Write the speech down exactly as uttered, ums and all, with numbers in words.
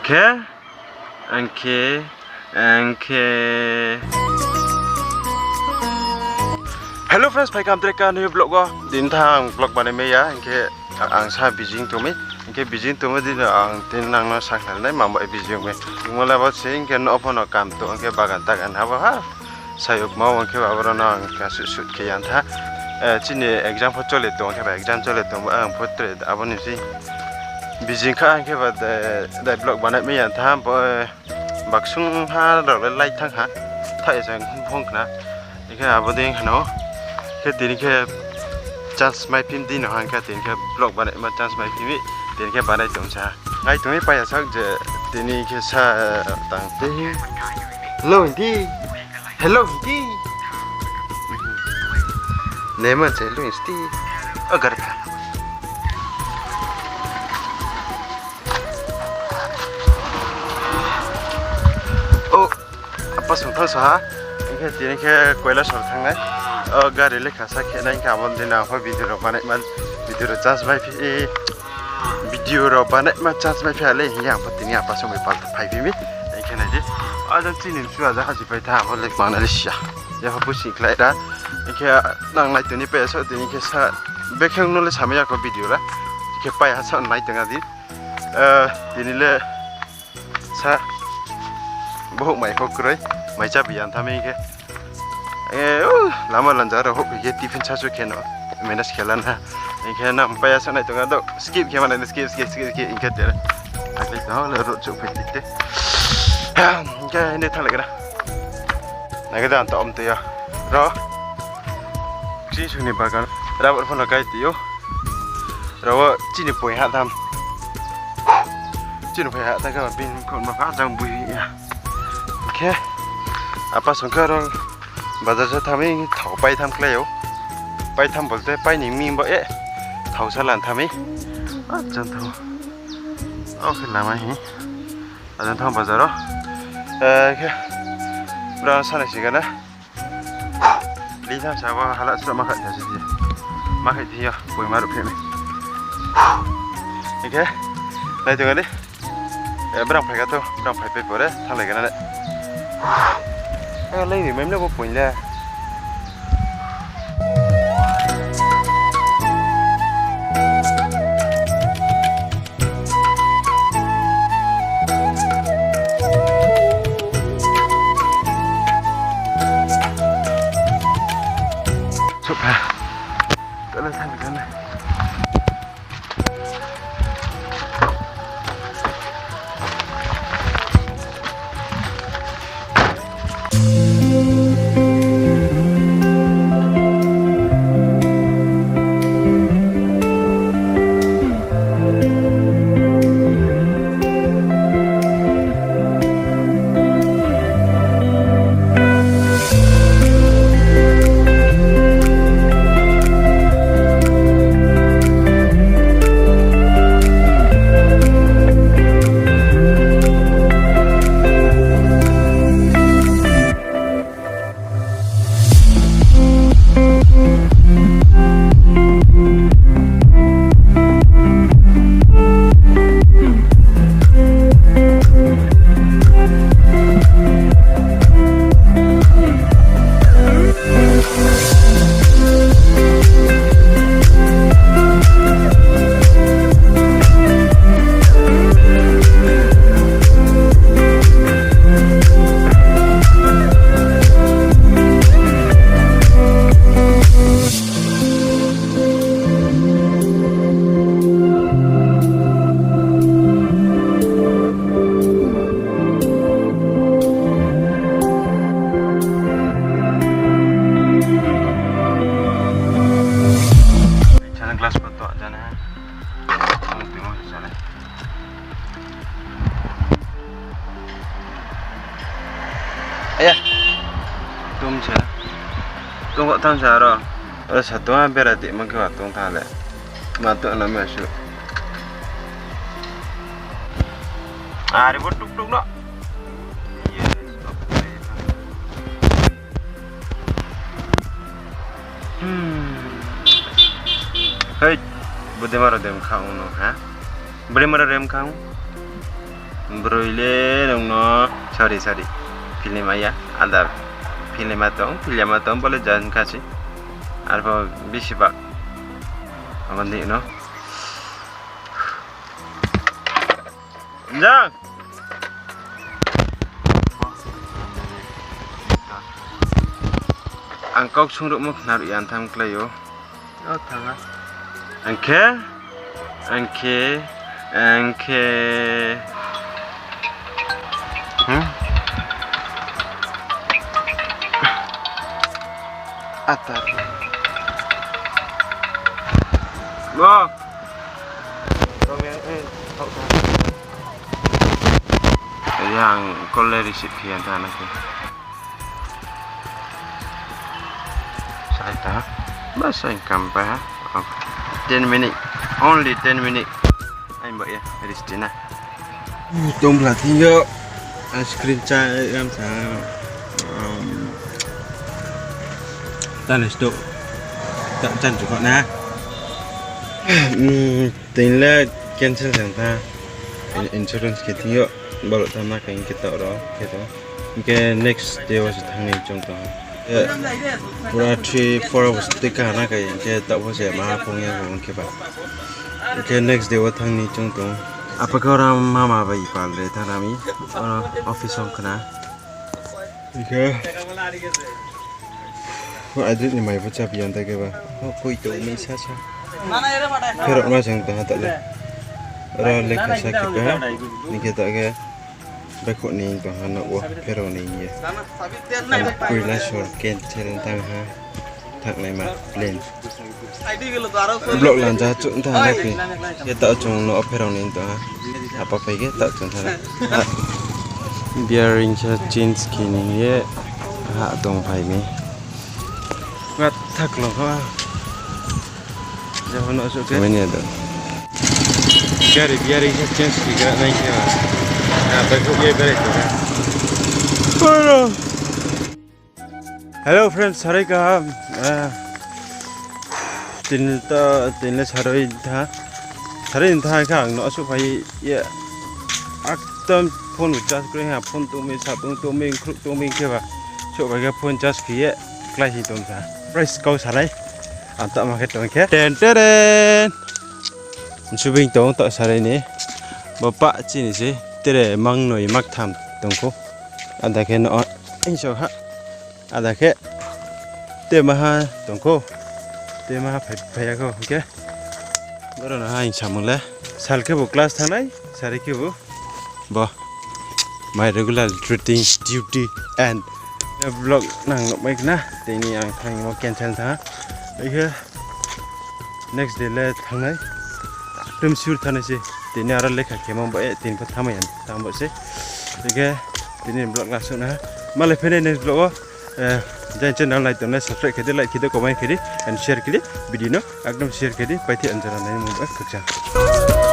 Khe, ang khe, ang khe. Hello friends, phai kha tre ka new vlog wo. Tini tha ang vlog banai mai ya, hing khe ang sa busy tong mi. Hing khe busy tong mi di no ang tini nang no sakhnari nai, mamo busy ong mi. Ongmo le bo se hing khe no pho no kam tong, hing khe bagan tagan ha bo ha. Sayukma ong khe ba aboro no ang kha shoot shoot khe yang tha. Eh, chini exam pho chole tong khe ba exam chole tong ba ang pho tre abo ni si busy kha hing khe ba de, de vlog banai mai yang tha bo, eh, baksung ha rao le lai thang ha. Tha esa phone khna. Hing khe abo dei hano. Khe tini khe chance mai phim di no hang khe tini khe vlog banai ma chance mai phim mi. Tini khe banai tong sa. Ngai tong mi paiya sak je tini khe sa tang te. Hello, hindi. Hello, hindi. Neman se hello, hindi. Oh, gari. Oh, apa sung thang sa ha. Hing khe tini khe Koilasor thang nai. Oh, gari le kha sa khe nai hing khe abo dei no pho video rao banai ma, video rao chance mai phi. Video rao banai ma chance mai phi ale hing ye ang pho tini apa sung bai pal phai phi mi. Hing khe nai di. Aja chini msu aja haji pai tha abo le bang nai le sia. Ya pho pusi khlai ra. Hing khe nang nai tong ni pai ya so tini khe sa. Bekheng no le samai ya kho video ra. Hing khe pai ha sa nai tong a di. Eh, tini le sa bohouh mai pho kroi, mai cha bi yang tha mi khe. Eh, uh, lama lanja rao houh khe tiffin sa su khe no manage khe la na. Hing khe nang pai ya sa nai tong a do skip khe ma nai skip, skip, skip, skip, hing khe tere. Akhe tong le road chu phai ti te. Hing khe ne thang le gra. Nai khe dan to om to ya. Ro. Chini sung ni bagan. Rubber pho no kai ti yo. Ro wo chini poi ha tham. Chini poi ha tham khe bin khon ma kha jang bui ya. Khe apa sung khe ro bazar sa tham mi thao pai tham klái ou. Pai tham bolte pai ni mi bo e. Thao sa lan tham mi. Ajan thao. Oke lama hi. Ajan thang bazar o. Eh, khe. Bra sa nai si gana. Li tham sa bo hala sra ma kha tha si di. Ma kha di yo, poi ma ruh phe mi. Hing khe. Nai tong a di. Eh, brang phai kha to, brang phai pai pore, thang lai gana le. Eh, lai ni mai mle bo poi le. Sopha. Tala thang kana. Chana glass pa to jana. Ang timo chana. Aya. Tum se. Tum ko tham sa ro. Oro sa tum bera di mang khe wa tum tha le. Ma to na me su. Are bo tuk tuk no. Hmm. Hei, bode maro dem kha ung no ha. Bode maro dem kha ung. Broi le nung no, sorry, sorry. Film aya, adar. Film a tong, film a tong, bo le jan kha se. Arpho bisi ba. Abo ni no. Jang. Ang kau sung ruh mo khna ruh ya, ang tham klái ou. O, thang ha. Ang khe, ang khe, ang khe. Hmm? Atar. Bo. Yang call le receive khe ya tha na khe. Sai ta. Ba sai kam pa ha. Ten minute. Only ten minute. Ai ba ya, rest na. Tong bla thing yo. Ice cream cha ram sa. Um, ta le sto. Ta chan chu ko na. Hmm, tin le cancel jang ta. In-, insurance khe thing yo. Balo ta ma khe hing khe ta ro khe to. Hing khe next day wo se thanng ni choung tong. Eh, pura three, four hours tui ka na kai, hing khe taoh pho se ma phung ya bo hing khe ba. Hing khe next day wo thanng ni choung tong. Apa khe ora mama bai pal le thanng na mi, ora office ong khna. Hing khe, o adit ni mai pho chap ya ta khe ba. O koi tong mi sa sa. Pherao ma jang tong ha ta le. Ora lekha sa khe ba. Hing khe ta khe. Baihkhouh ni tong ha nouh wo pherao ni ye. Ang Kailasor cancel thanng ha. Thanngnaima plan. Vlog lanjak chouh thanng ha na khe. Khe taoh chung nouh wo pherao ni tong ha. Apa phai khe taoh chung thanng ha. Bearing sa change khe ni ye. Ha tong phai mi. Wa thak lo ha. Jabo no so khe. Mane do. Gari, gari khe change khe gra nai khe. Na, bai khe ye berai tong. Hello. Hello friends, sarai kaham. Ah. Tin ta, tin le sarai tha. Sarai tha kha ang no so phai ye. Ekdom phone bo charge kroi ha, phone tong mi, sa tong, tong mi, khruh tong mi khe ba. So phai khe phone charge khe ye, klái si tong sa. Price kau sanai. Ang ta ma khe tong khe. Ten teren. Subing tong ta sarai ni. Bo pa chini se. Tere mang noi mak tham tong kho. Ada khe no. Inso ha. Ada khe. Te maha tong kho. Te maha phai, phai ya kho. Hing khe. Boro no ha hing samung le. Sal khe bo class thanng nai. Sari khe bo. Bo. My regular routine duty and vlog nang nuh mai khna. Tini ang thanng mo cancel tha. Bai khe. Next day le thanng nai. Ekdom sure thanng nai se. Tini aro lekha khe mo ba, eh, tini pho thanng mai ya, thanng bo se. Hing khe tini vlog last na. Malai phainai next vlog wo. Eh, jang channel nai tongnai subscribe khe di, like khe di, comment khe di, and share khe di. Video no ekdom share khe di. Paithe anjara nai mo ba khakchang.